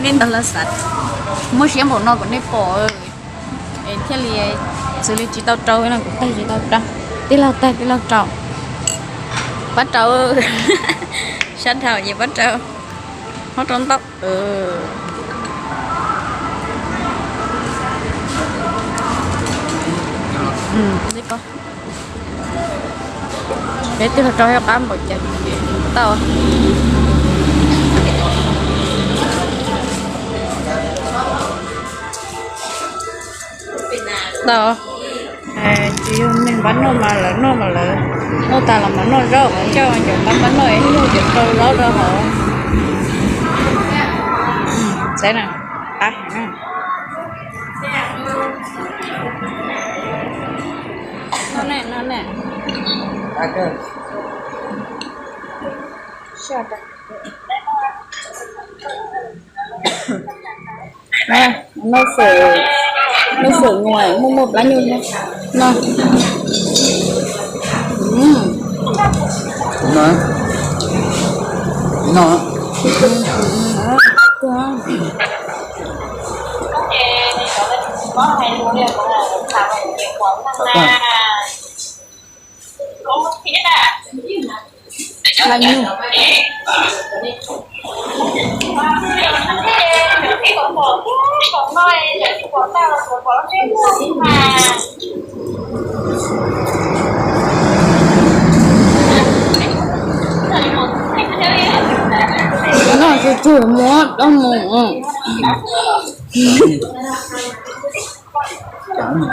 Peb ntawd los xav muaj siab npaum no kom nej pom, es thiaj li xws li tsis tau rau no, kuv tag tsis tau rau. Tij laug tag tij laug rau. Pab rau. Sab dhau ces pab rau. Hob rau ntau. Peb tij laug rau qab npaum cas tau. Tau. Tsis yog neeg pab noj mas lawv noj mas lawv noj tas los mas noj zaub mas coj cov pab pab noj es hlub cov rau zaub rau hauv. Saib na, qab heev. Noj ne, noj ne. Noj fawm, noj fawm nguaim muaj muaj plab nyuj no. No, no. Noj tsuag tsuag muab dab mus. Dab mus.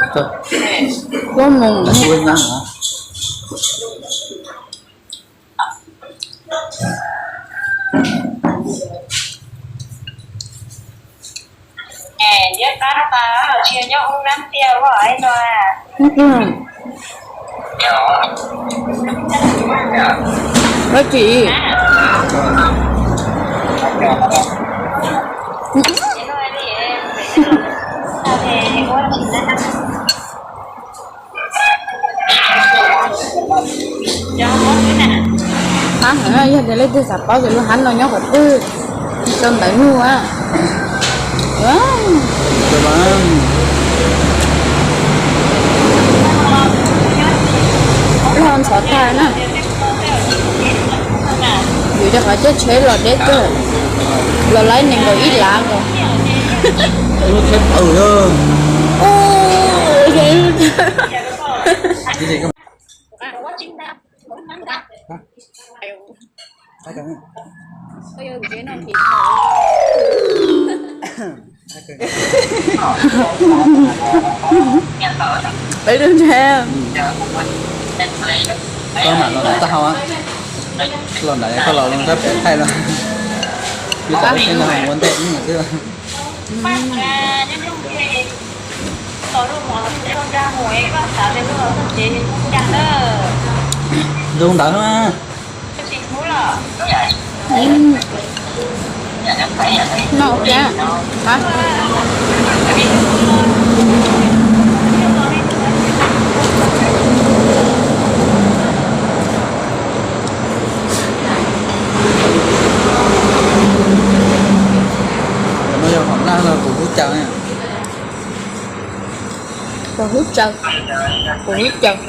Dab tsi? Hab heev, yog tias leej twg xav paub tias lub hab no nyob qhov twg, sau ntawv nug. Lub ntxhov tag na. Yus cov qhov caij tsheb los deb kawg, los laib nees nkaum ib lav nkaus. Peb lub ntshe koj mam los tau tag hau, los ntawd koj los lub sab pem thaij los, ib txwm ib txwb no ua ntej xwb. Zoo ntawd. No, ok. No yog hom naj no kuv hub caws. Kuv hub caws, kuv hub caws.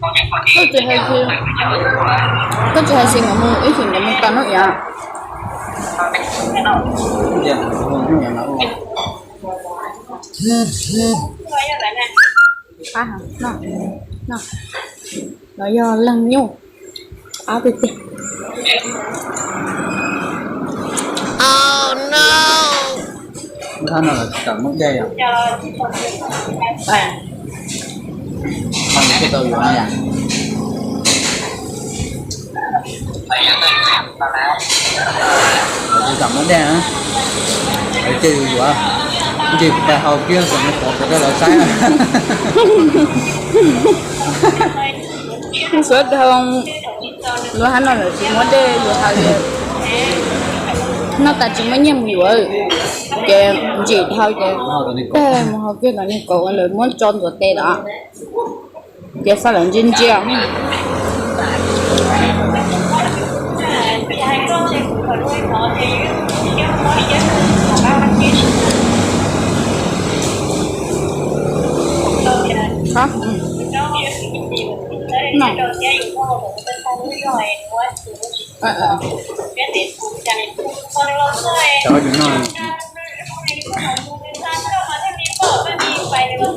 Koj tsis hais, koj tsis hais tsis nkawd mus ib chim nkawd mus tau no yom. No yog leeg nyuj. Qab tiag tiag. Lub hab no los tsis kam muab dej os. Mas nws thiaj tau yuav no yom. Lawv tsis kam muab dej na, lawv cia yus yuav. Ib ntsis kuv pais hau kiag kom nws qhuav kuv rau lawv saib. Suav dhau, luag hab no lawm tsis muab dej yuav hawm ces noj tas tsis muaj nyiaj mus yuav, ces ntsim dhau ces mus hau kiag tom niag kaum lawv muab tso ntxuav tes los, ces xav lawv ntsia ntsia.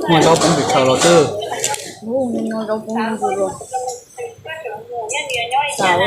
Muaj zaub poob ris tshaw los xwb. Xav.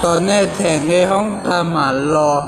Kom nej them nqe hoob tag mam los.